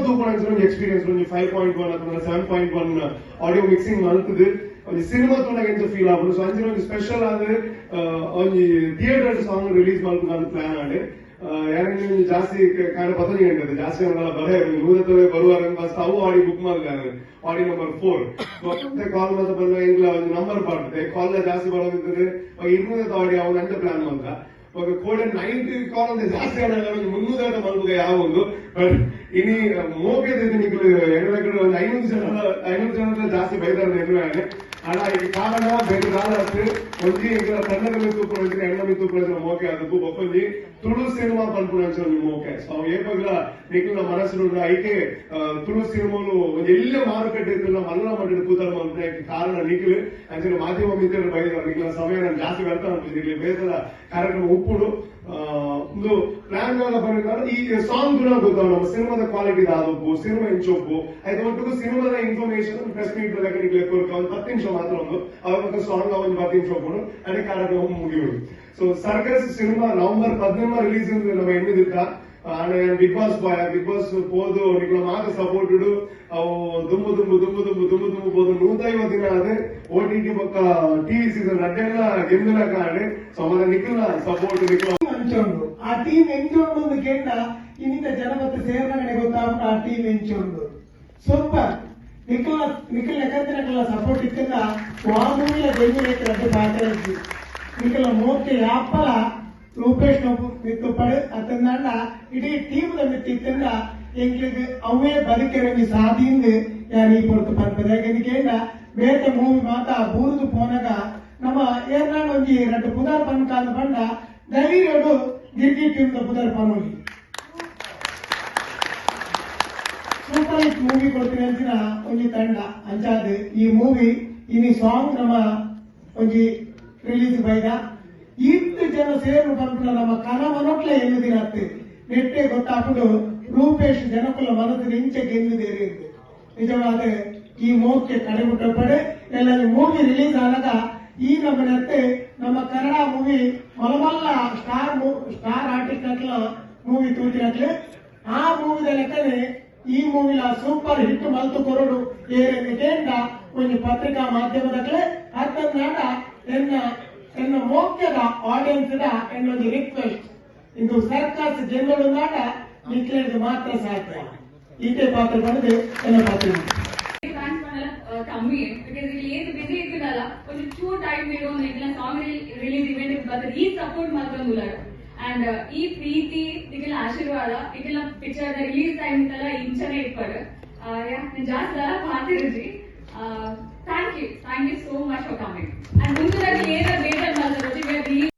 ತೂಪುನ ಒಂಜಿ ಎಕ್ಸ್ಪೀರಿಯನ್ಸ್. ಒಂಜಿ 5.1 ಅಥವಾ 7.1 ಆಡಿಯೋ ಮಿಕ್ಸಿಂಗ್ ಮಲ್ತದು ಒಂಜಿ ಸಿನಿಮಾ ತೂನಗ ಎಂಚ ಫೀಲ್ ಆಪುಂಡು, ಸೊ ಅಂಚಿನ ಒಂಜಿ ಸ್ಪೆಷಲ್ ಆದ್ ಒಂಜಿ ಥಿಯೇಟರ್ ಸಾಂಗ್ ರಿಲೀಸ್ ಮಲ್ಪುನ ಪ್ಲಾನ್ ಆಂಡ್. ಯಾಕಂದ್ರೆ ಒಂಜಿ ಜಾಸ್ತಿ ಕಾಣ 15 ಗಂಟೆ ಜಾಸ್ತಿ ಅವರೆಲ್ಲ ಬರೇ ನೂರತ್ತವೇ ಬರುವಾರ. ಫಸ್ಟ್ ಅವು ಆಡಿ ಬುಕ್ ಮಾಡಿದೆ, ಆಡಿ ನಂಬರ್ 4. ಮತ್ತೆ ಕಾಲ್ ಮಾತ ಬಂದ ಎಂಗ್ಲ ಒಂದು ನಂಬರ್ ಪಾಡ್ದೆ, ಕಾಲ್ ಜಾಸ್ತಿ ಬರೋದಿರ್ತದೆ. 200 ಆಡಿ ಅವನು ಅಂಚ ಪ್ಲಾನ್ ಮಂತ. ಇವಾಗ ಕೋಡೆ ನೈಟ್ ಕಾಲ್ ಅಂದ್ರೆ ಜಾಸ್ತಿ ಆದಾಗ ಒಂದು 300 ಮಲ್ಪುಗ ಯಾವ ಒಂದು. ಬಟ್ ಇನಿ ಮೋಕೆದ ನಿಕ್ಲು ಎಣ್ಣೆ ಒಂದು 500 ಜನ, 500 ಜನ ಜಾಸ್ತಿ ಬೈದಾರೆ ಎಣ್ಣೆ. ಆಂಡ ಈ ಕಾರಣ ಬೇರೆ ಕಾಲ ಒಂಜಿ ಎಂಕಲ ತಂಡದ ಮಿತ್ತ್ ಉಪ್ಪುನ, ಎಣ್ಣ ಮಿತ್ತ್ ಉಪ್ಪುನ ಮೋಕೆ ಅದಕ್ಕೂ, ಬೊಕ್ಕೊಂಜಿ ತುಳು ಸಿನಿಮಾ ಪನ್ಪುನ ಒಂಜಿ ಮೋಕೆ. ಸೊ ಅವು ಏಪಗ್ಲ ನಿಕ್ಲಿನ ಮನಸ್ಸು ಐಕೆ ತುಳು ಸಿನಿಮಾಲು ಒಂಜಿ ಎಲ್ಲ ಮಾರುಕಟ್ಟೆ ಇತ್ತಿಲ್ಲ ಮಲ್ಲ ಮಟ್ಟಿಡ್ ಕೂತಲ್ ಮಲ್ಪುನ ಕಾರಣ ನಿಕ್ಲು. ಅಂಚಿನ ಮಾಧ್ಯಮ ಮಿತ್ರರು ಬೈದಾರೆ. ನಿಕ್ಲ ಸಮಯ ನಾನು ಜಾಸ್ತಿ ವ್ಯರ್ಥ ಅನ್ಪುಜಿ. ನಿಕ್ಲೆ ಬೇತಲ ಕಾರ್ಯಕ್ರಮ ಉಪ್ಪುಡು. ಒಂದು ಪ್ಲಾನ್ ಪಂಡ ಈ ಸಾಂಗ್ ಗುಣ ಗೊತ್ತಾವ ನಮ್ಮ ಸಿನಿಮಾದ ಕ್ವಾಲಿಟಿ ದಾದೊಪ್ಪು, ಸಿನಿಮಾ ಇಂಚೊಪ್ಪು ಆಯ್ತು. ಒಟ್ಟಿಗೂ ಸಿನಿಮಾದ ಇನ್ಫಾರ್ಮೇಶನ್ ಪ್ರೆಸ್ ಮೀಟ್ ನಿಕ್ಲೆ ಕೊರ್ಕ ಒಂದು 10 ನಿಮಿಷ ಮಾತ್ರ ಒಂದು ಅವಾಗ ಸಾಂಗ್ ಒಂದು 10 ನಿಮಿಷ ಒಪ್ಪುಡು, ಅದೇ ಕಾರ್ಯಕ್ರಮ ಮುಗಿಯುಡು. ಸೊ ಸರ್ಕಸ್ ಸಿನಿಮಾ ನವೆಂಬರ್ 18 ರಿಲೀಸ್ ನಮ್ಮ ಎಣ್ಣಿದಿತ್ತ. Big boss bye, big boss ಪೋದು ನಿಕ್ಲ ಮಾತ ಸಪೋರ್ಟ್ ಇಡು. ಅವು ದುಂಬು ದುಂಬು ದುಂಬು ದುಂಬು ದುಂಬು ದುಂಬು ಪೋದು 150 ದಿನ ಅದೇ ಓಟಿಟಿ ಬೊಕ್ಕ ಟಿವಿ ಸೀಸನ್ ರಡ್ಡೆಲ್ಲ ಗೆಂದುನ ಕಾಣೆ. ಸೊ ಮತ್ತೆ ನಿಕ್ಲ ಸಪೋರ್ಟ್ ನಿಕ್ಲ ಅಂಚೊಂಡು ಆ ಟೀಮ್ ಎಂಚೊಂಡು ಒಂದು ಕೇಂದ್ರ ಇನ್ನಿತ ಜನ ಮತ್ತೆ ಸೇರ್ನಗಡೆ ಗೊತ್ತಾಗ್ಬಿಟ್ಟು ಆ ಟೀಮ್ ಎಂಚೊಂಡು ಸೂಪರ್. ನಿಖಿಲ್ ನಿಖಿಲ್ ಲೆಕ್ಕಂತಿನಕಲ್ಲ ಸಪೋರ್ಟ್ ಇತ್ತಿಂದ ವಾ ಮೂವಿಲ ಗೆಂದು ರಡ್ಡು ಪಾತ್ರ ಇದ್ವಿ. ನಿಖಿಲ ಮೋಕೆ ಯಾಪಲ ರೂಪೇಶ್ ಮಿತ್ತು ಪಡೆ ಅತ್ತಂದಾಂಡ ಇಡೀ ಟೀಮ್ ದ ಮಿತ್ತು ಇತ್ತಿಂದ ಎಂಕ್ಲಿಗ್ ಅವೇ ಬದುಕೆರವಿ ಸಾದಿಂದ್ ಯಾರು ಈ ಪೊರ್ತು ಪನ್ಪದ. ಯಾಕಂದ್ರೆ ಕೇಂದ್ರ ಬೇತೆ ಮೂವಿ ಮಾತ ಬೂರುದು ಪೋನಗ ನಮ್ಮ ಏರ್ನಾಂಡ ಒಂಜಿ ರಡ್ಡು ಪುದರ್ ಪನ್ಕಾಂದ ಪಂಡ ಧೈರ್ಯಡು ಗಿರ್ಗಿ ಟೀಮ್ ದ ಪುದರ್ ಪನೋಲಿ. ಸೂಪರ್ ಹಿಟ್ ಮೂವಿ ಕೊಡ್ತೀನಿ ಅಂಚಿನ ಒಂಜಿ ತಂಡ. ಅಂಚಾದ್ ಈ ಮೂವಿ ಇನಿ ಸಾಂಗ್ ನಮ್ಮ ಒಂಜಿ ರಿಲೀಸ್ ಬೈದ ಇತ್ತು ಜನ ಸೇರು ಪನ್ಪುನ ನಮ್ಮ ಕನ ಮನೊಟ್ಲೆ ಎನ್ನು ದಿನ ನೆಟ್ಟೆ ಗೊತ್ತಾಪುಡು ರೂಪೇಶ್ ಜನಕುಲ ಮನಸ್ಸು ಇಂಚೆ ಗೆಂದು ನಿಜವಾದ ಈ ಮೋಕ್ಕೆ ಕಡೆಮುಟ್ಟಪಡೆ ಎಲ್ಲ ಮೂವಿ ರಿಲೀಸ್ ಆದಾಗ ಈ ನಮ್ಮ ನೆತ್ತೆ ನಮ್ಮ ಕನ್ನಡ ಮೂವಿ ಮಲಮಲ್ಲ ಸ್ಟಾರ್ ಸ್ಟಾರ್ ಆರ್ಟಿಸ್ಟ್ ಅಟ್ಲ ಮೂವಿ ತೂತಿನಟ್ಲೆ ಆ ಮೂವಿದ ಲೆಕ್ಕನೆ ಈ ಮೂವಿಲ ಸೂಪರ್ ಹಿಟ್ ಮಲ್ತು ಕೊರಡು ಏರೆಂದು ಕೇಂದ್ರ ಒಂಜಿ ಪತ್ರಿಕಾ ಮಾಧ್ಯಮದಕ್ಲೆ ಅತ್ತಂದಾಂಡ ಎನ್ನ ಎನ್ನ ಮೋಕ್ಯದ ಆಡಿಯನ್ಸ್ the ಎನ್ನೊಂದು ರಿಕ್ವೆಸ್ಟ್. ಇದು ಸರ್ಕಸ್ ಗೆಲ್ಲಲು ನಾಡ ನಿಕ್ಲೇದು ಮಾತ್ರ ಸಾಧ್ಯ. ಈಟೆ ಪಾತ್ರ ಪಡೆದು ಎನ್ನ ಪಾತ್ರ. Thanks ಪಂಡಲ ಕಮ್ಮಿ, because ಇಲ್ಲಿ ಏತ್ ಬಿಸಿ ಇತ್ತಿನಲ್ಲ, ಒಂಜಿ ಚೂರ್ ಟೈಮ್ ಇಡು ನಿಕ್ಲ ಸಾಂಗ್ ರಿಲೀಸ್ ಇವೆಂಟ್ ಬರ್ತದೆ. ಈ ಸಪೋರ್ಟ್ ಮಲ್ತೊಂದುಲ್ಲರ್ ಅಂಡ್ ಈ ಪ್ರೀತಿ, ನಿಕ್ಲ ಆಶೀರ್ವಾದ ನಿಕ್ಲ ಪಿಕ್ಚರ್ ರಿಲೀಸ್ ಟೈಮ್ ಇತ್ತಲ್ಲ ಇಂಚನೆ ಇಪ್ಪಡ್. ಜಾಸ್ತಿ ದಾಲ ಪಾತಿರುಜಿ. Thank you, thank you so much for coming and ಮುಂದಿನ